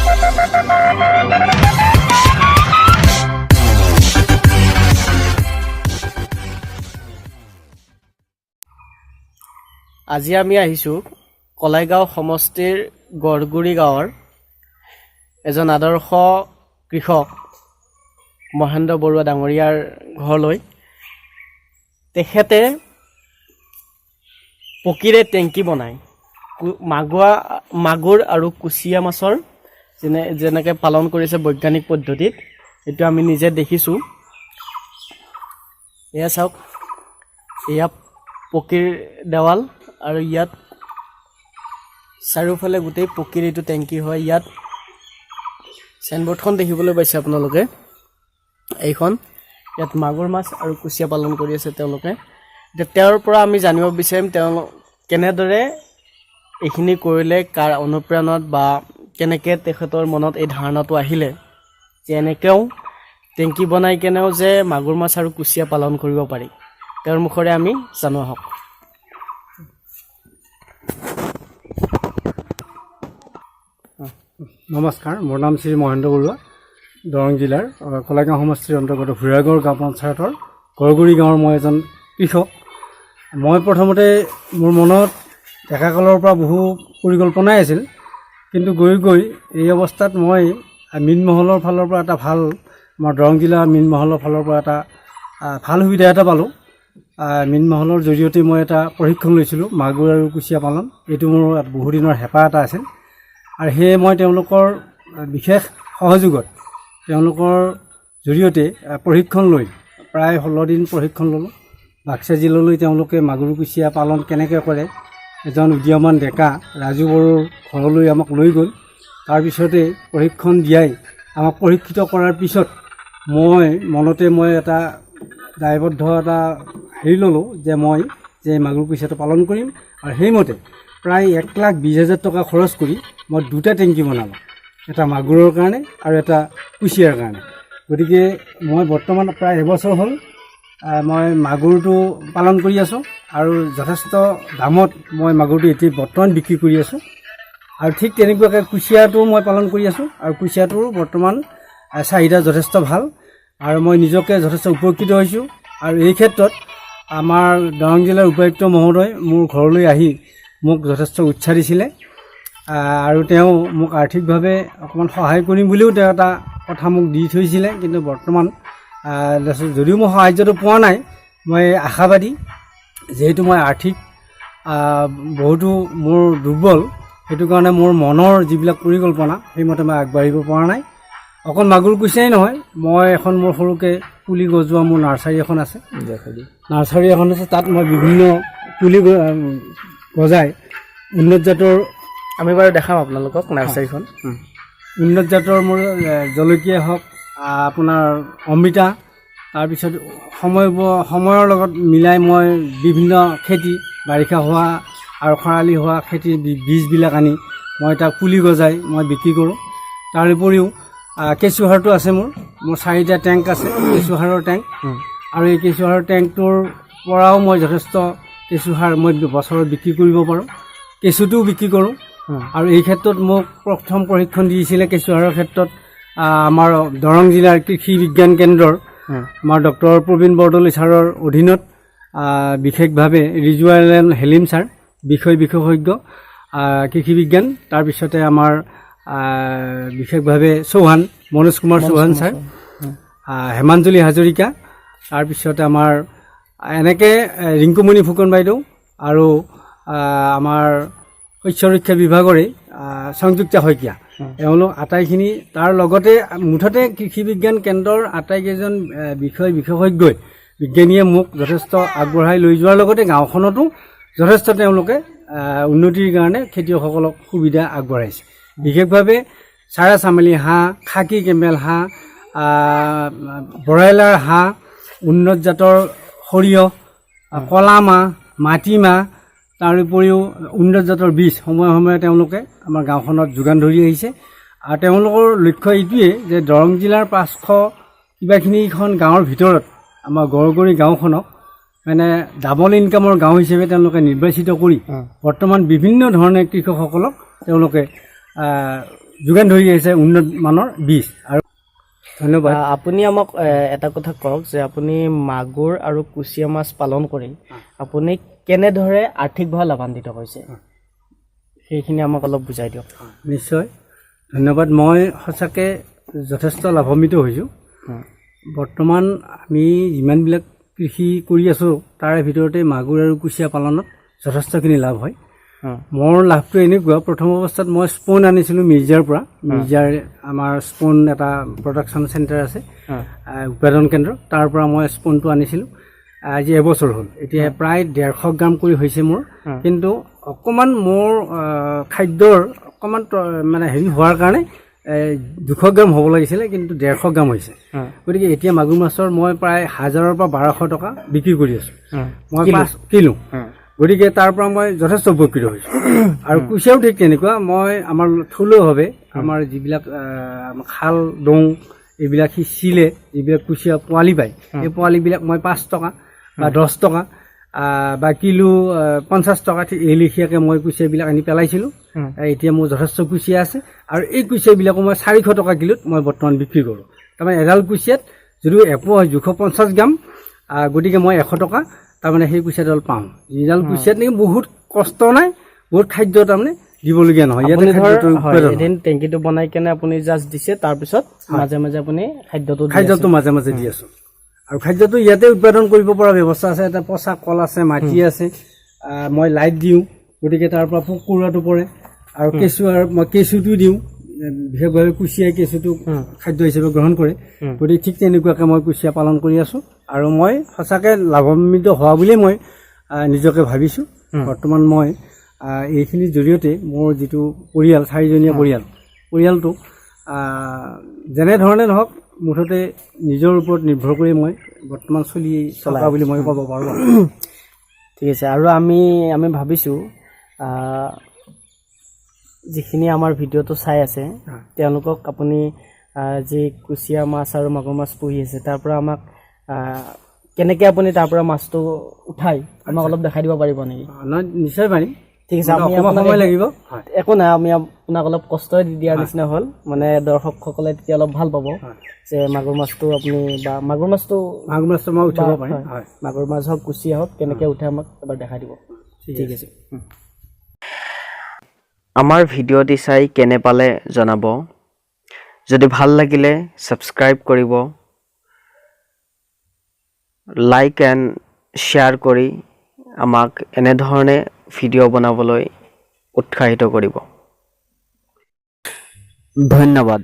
আজি আমি আহিছোঁ কলাইগাঁও সমষ্টিৰ গড়গুৰি গাঁৱৰ এজন আদৰ্শ কৃষক মহেন্দ্ৰ বৰুৱা ডাঙৰীয়াৰ ঘৰলৈ। তেখেতে পকীৰে টেংকি বনায় মাগুৰ আৰু কুচিয়া মাছৰ যেনেকৈ পালন কৰিছে বৈজ্ঞানিক পদ্ধতিত, এইটো আমি নিজে দেখিছোঁ। এয়া চাওক, এয়া পকীৰ দেৱাল আৰু ইয়াত চাৰিওফালে গোটেই পকীৰ এইটো টেংকি হয়। ইয়াত চাইনবৰ্ডখন দেখিবলৈ পাইছে আপোনালোকে এইখন। ইয়াত মাগুৰ মাছ আৰু কুচিয়া পালন কৰি আছে তেওঁলোকে। এতিয়া তেওঁৰ পৰা আমি জানিব বিচাৰিম তেওঁ কেনেদৰে এইখিনি কৰিলে, কাৰ অনুপ্ৰেৰণাত বা কেনেকৈ তেখেতৰ মনত এই ধাৰণাটো আহিলে যে এনেকৈও টেংকি বনাই কেনেও যে মাগুৰ মাছ আৰু কুচিয়া পালন কৰিব পাৰি। তেওঁৰ মুখৰে আমি জানো আহক। নমস্কাৰ, মোৰ নাম শ্ৰী মহেন্দ্ৰ বৰুৱা, দৰং জিলাৰ কলাইগাঁও সমষ্টিৰ অন্তৰ্গত ভূঞাগড় গাঁও পঞ্চায়তৰ গড়গুৰি গাঁৱৰ মই এজন কৃষক। মই প্ৰথমতে মোৰ মনত ডেকাকালৰ পৰা বহু পৰিকল্পনাই আছিল, কিন্তু গৈ গৈ এই অৱস্থাত মই মীন মহলৰ ফালৰ পৰা এটা ভাল, আমাৰ দৰং জিলাৰ মীন মহলৰ ফালৰ পৰা এটা ভাল সুবিধা এটা পালোঁ। মীন মহলৰ জৰিয়তে মই এটা প্ৰশিক্ষণ লৈছিলোঁ, মাগুৰ আৰু কুচিয়া পালন। এইটো মোৰ বহুদিনৰ হেঁপাহ এটা আছিল আৰু সেয়ে মই তেওঁলোকৰ বিশেষ সহযোগত, তেওঁলোকৰ জৰিয়তে প্ৰশিক্ষণ লৈ প্ৰায় 16 দিন প্ৰশিক্ষণ ল'লোঁ। বাক্সা জিলালৈ তেওঁলোকে মাগুৰ কুচিয়া পালন কেনেকৈ কৰে, এজন উদীয়মান ডেকা ৰাজু বড়োৰ ঘৰলৈ আমাক লৈ গ'ল। তাৰপিছতে প্ৰশিক্ষণ দিয়াই আমাক প্ৰশিক্ষিত কৰাৰ পিছত মই মনতে মই এটা দায়বদ্ধ এটা হেৰি ল'লোঁ যে মই যে মাগুৰ কুচিয়াটো পালন কৰিম। আৰু সেইমতে প্ৰায় 1,20,000 টকা খৰচ কৰি মই দুটা টেংকি বনালোঁ, এটা মাগুৰৰ কাৰণে আৰু এটা কুচিয়াৰ কাৰণে। গতিকে মই বৰ্তমান প্ৰায় এবছৰ হ'ল মই মাগুৰটো পালন কৰি আছোঁ আৰু যথেষ্ট দামত মই মাগুৰটো এতিয়া বৰ্তমান বিক্ৰী কৰি আছোঁ। আৰু ঠিক তেনেকুৱাকৈ কুচিয়াটো মই পালন কৰি আছোঁ আৰু কুচিয়াটোৰ বৰ্তমান চাহিদা যথেষ্ট ভাল আৰু মই নিজকে যথেষ্ট উপকৃত হৈছোঁ। আৰু এই ক্ষেত্ৰত আমাৰ দৰং জিলাৰ উপায়ুক্ত মহোদয় মোৰ ঘৰলৈ আহি মোক যথেষ্ট উৎসাহ দিছিলে আৰু তেওঁ মোক আৰ্থিকভাৱে অকণমান সহায় কৰিম বুলিও তেওঁ এটা কথা মোক দি থৈছিলে। কিন্তু বৰ্তমান যদিও মই সাহাৰ্যটো পোৱা নাই, মই আশাবাদী। যিহেতু মই আৰ্থিক বহুতো মোৰ দুৰ্বল, সেইটো কাৰণে মোৰ মনৰ যিবিলাক পৰিকল্পনা সেইমতে মই আগবাঢ়িব পৰা নাই। অকল মাগুৰ কুচিয়াই নহয়, মই এখন মোৰ সৰুকৈ পুলি গজোৱা মোৰ নাৰ্চাৰী এখন আছে। নাৰ্চাৰী এখন আছে, তাত মই বিভিন্ন পুলি গজাই উন্নত জাতৰ আমি বাৰু দেখাম আপোনালোকক নাৰ্চাৰীখন। উন্নত জাতৰ মোৰ জলকীয়া হওক, আপোনাৰ অমিতা, তাৰপিছত সময়ৰ লগত মিলাই মই বিভিন্ন খেতি, বাৰিষা হোৱা আৰু খৰালি হোৱা খেতিৰ বীজবিলাক আনি মই তাক পুলি গজাই মই বিক্ৰী কৰোঁ। তাৰ উপৰিও কেঁচু সাৰটো আছে মোৰ, মোৰ 4টা টেংক আছে কেঁচু সাৰৰ টেংক। আৰু এই কেঁচু সাৰৰ টেংকটোৰ পৰাও মই যথেষ্ট কেঁচু সাৰ মই বছৰত বিক্ৰী কৰিব পাৰোঁ, কেঁচুটোও বিক্ৰী কৰোঁ। আৰু এই ক্ষেত্ৰত মোক প্ৰথম প্ৰশিক্ষণ দিছিলে কেঁচু সাৰৰ ক্ষেত্ৰত আমাৰ দৰং জিলাৰ কৃষি বিজ্ঞান কেন্দ্ৰৰ আমাৰ ডক্টৰ প্ৰবীণ বৰদলৈ ছাৰৰ অধীনত বিশেষভাৱে ৰিজুৱেল হেলিম ছাৰ, বিষয় বিশেষজ্ঞ কৃষি বিজ্ঞান, তাৰপিছতে আমাৰ বিশেষভাৱে চৌহান মনোজ কুমাৰ চৌহান ছাৰ, হেমাঞ্জলি হাজৰিকা, তাৰপিছতে আমাৰ এনেকৈ ৰিংকুমণি ফুকন বাইদেউ আৰু আমাৰ শস্য ৰক্ষা বিভাগৰে সংযুক্তা শইকীয়া, এওঁলোক আটাইখিনি। তাৰ লগতে মুঠতে কৃষি বিজ্ঞান কেন্দ্ৰৰ আটাইকেইজন বিষয় বিশেষজ্ঞই বিজ্ঞানীয়ে মোক যথেষ্ট আগবঢ়াই লৈ যোৱাৰ লগতে গাঁওখনতো যথেষ্ট তেওঁলোকে উন্নতিৰ কাৰণে খেতিয়কসকলক সুবিধা আগবঢ়াইছে। বিশেষভাৱে চাৰা চামেলি হাঁহ, খাকী কেম্বেল হাঁহ, ব্ৰইলাৰ হাঁহ, উন্নত জাতৰ সৰিয়হ, কলা মাহ, মাটিমাহ, তাৰ উপৰিও উন্নত জাতৰ বীজ সময়ে সময়ে তেওঁলোকে আমাৰ গাঁওখনত যোগান ধৰি আহিছে। আৰু তেওঁলোকৰ লক্ষ্য এইটোৱেই যে দৰং জিলাৰ 500 কিবাখিনিখন গাঁৱৰ ভিতৰত আমাৰ গড়গুৰি গাঁওখনক মানে ডাবল ইনকামৰ গাঁও হিচাপে তেওঁলোকে নিৰ্বাচিত কৰি বৰ্তমান বিভিন্ন ধৰণে কৃষকসকলক তেওঁলোকে যোগান ধৰি আহিছে উন্নত মানৰ বীজ আৰু ধন্যবাদ। আপুনি আমাক এটা কথা কওক যে আপুনি মাগুৰ আৰু কুচিয়া মাছ পালন কৰি আপুনি কেনেদৰে আৰ্থিকভাৱে লাভান্বিত হৈছে, সেইখিনি আমাক অলপ বুজাই দিয়ক। নিশ্চয়, ধন্যবাদ। মই সঁচাকৈ যথেষ্ট লাভান্বিত হৈছোঁ। বৰ্তমান আমি যিমানবিলাক কৃষি কৰি আছোঁ, তাৰে ভিতৰতে মাগুৰ আৰু কুচিয়া পালনত যথেষ্টখিনি লাভ হয়। মোৰ লাভটো এনেকুৱা, প্ৰথম অৱস্থাত মই স্পন আনিছিলোঁ মিৰ্জাৰ পৰা। মিৰ্জাৰ আমাৰ স্পন এটা প্ৰডাকশ্যন চেণ্টাৰ আছে, উৎপাদন কেন্দ্ৰ, তাৰ পৰা মই স্পনটো আনিছিলোঁ। আজি এবছৰ হ'ল, এতিয়া প্ৰায় 150 গ্ৰাম কৰি হৈছে মোৰ। কিন্তু অকণমান মোৰ খাদ্যৰ অকণমান মানে হেৰি হোৱাৰ কাৰণে 200 গ্ৰাম হ'ব লাগিছিলে, কিন্তু 150 গ্ৰাম হৈছে। গতিকে এতিয়া মাগুৰ মাছৰ মই প্ৰায় 1000ৰ পৰা 1200 টকা বিক্ৰী কৰি আছোঁ মই। কিলো? 5 কিলো। গতিকে তাৰ পৰা মই যথেষ্ট উপকৃত হৈছোঁ। আৰু কুচিয়াও ঠিক তেনেকুৱা। মই আমাৰ থলুৱাভাৱে আমাৰ যিবিলাক খাল দং এইবিলাক সিঁচিলে যিবিলাক কুচিয়া পোৱালি পায়, সেই পোৱালিবিলাক মই 5 টকা বা 10 টকা বা কিলো 50 টকা, ঠিক এই লেখীয়াকৈ মই কুচিয়াবিলাক আনি পেলাইছিলোঁ। এতিয়া মোৰ যথেষ্ট কুচিয়া আছে আৰু এই কুচিয়াবিলাকো মই 400 টকা কিলোত মই বৰ্তমান বিক্ৰী কৰোঁ। তাৰমানে এডাল কুচিয়াত যদিও এপোৱা হয় 250 গ্ৰাম, গতিকে মই 100 টকা তাৰমানে সেই কুচিয়াডাল পাওঁ, যিডাল কুচিয়াত নেকি বহুত কষ্ট নাই, বহুত খাদ্য তাৰমানে দিবলগীয়া নহয় ইয়াতে। আপুনি ধৰ খাদ্যটো হয়, উৎপাদন হয়। এদিন টেংকিটো বনাই কেনে আপুনি জাষ্ট দিছে, তাৰপিছত মাজে মাজে আপুনি খাদ্যটো দি আছে। খাদ্যটো মাজে মাজে দি আছোঁ আৰু খাদ্যটো ইয়াতে উৎপাদন কৰিব পৰা ব্যৱস্থা আছে। এটা পচা কল আছে, মাটি আছে, মই লাইট দিওঁ, গতিকে তাৰ পৰা পোক পৰুৱাটো পৰে আৰু কেঁচু, আৰু মই কেঁচুটো দিওঁ। বিশেষভাৱে কুচিয়াই কেঁচুটো খাদ্য হিচাপে গ্ৰহণ কৰে। গতিকে ঠিক তেনেকুৱাকৈ মই কুচিয়া পালন কৰি আছোঁ আৰু মই সঁচাকৈ লাভান্বিত হোৱা বুলিয়েই মই নিজকে ভাবিছোঁ। বৰ্তমান মই এইখিনিৰ জৰিয়তে মোৰ যিটো পৰিয়াল, চাৰিজনীয়া পৰিয়াল, পৰিয়ালটো যেনেধৰণে নহওক মুঠতে নিজৰ ওপৰত নিৰ্ভৰ কৰি মই বৰ্তমান চলি থকা বুলি মই ক'ব পাৰোঁ। ঠিক আছে। আৰু আমি আমি ভাবিছোঁ যিখিনি আমাৰ ভিডিঅ'টো চাই আছে, তেওঁলোকক আপুনি যি কুচিয়া মাছ আৰু মাগুৰ মাছ পুহি আছে, তাৰ পৰা আমাক কেনেকৈ আপুনি তাৰ পৰা মাছটো উঠাই আমাক অলপ দেখাই দিব পাৰিব নেকি? নহয়, নিশ্চয় পাৰিম। ঠিক আছে, আমি অকণমান আপোনাক সময় লাগিব, হয়। একো নাই, আমি আপোনাক অলপ কষ্টই দি দিয়াৰ নিচিনা হ'ল। মানে দৰ্শকসকলে তেতিয়া অলপ ভাল পাব যে মাগুৰ মাছটো আপুনি বা মাগুৰ মাছটো মাগুৰ মাছটো মই উঠাব পাৰিম। হয়। মাগুৰ মাছ হওক, কুচিয়া হওক, কেনেকৈ উঠে আমাক এবাৰ দেখাই দিব। ঠিক আছে। আমাৰ ভিডিঅ'টি চাই কেনে পালে জনাব। যদি ভাল লাগিলে ছাবস্ক্ৰাইব কৰিব, লাইক এণ্ড শ্বেয়াৰ কৰি আমাক এনেধৰণে ভিডিঅ' বনাবলৈ উৎসাহিত কৰিব। ধন্যবাদ।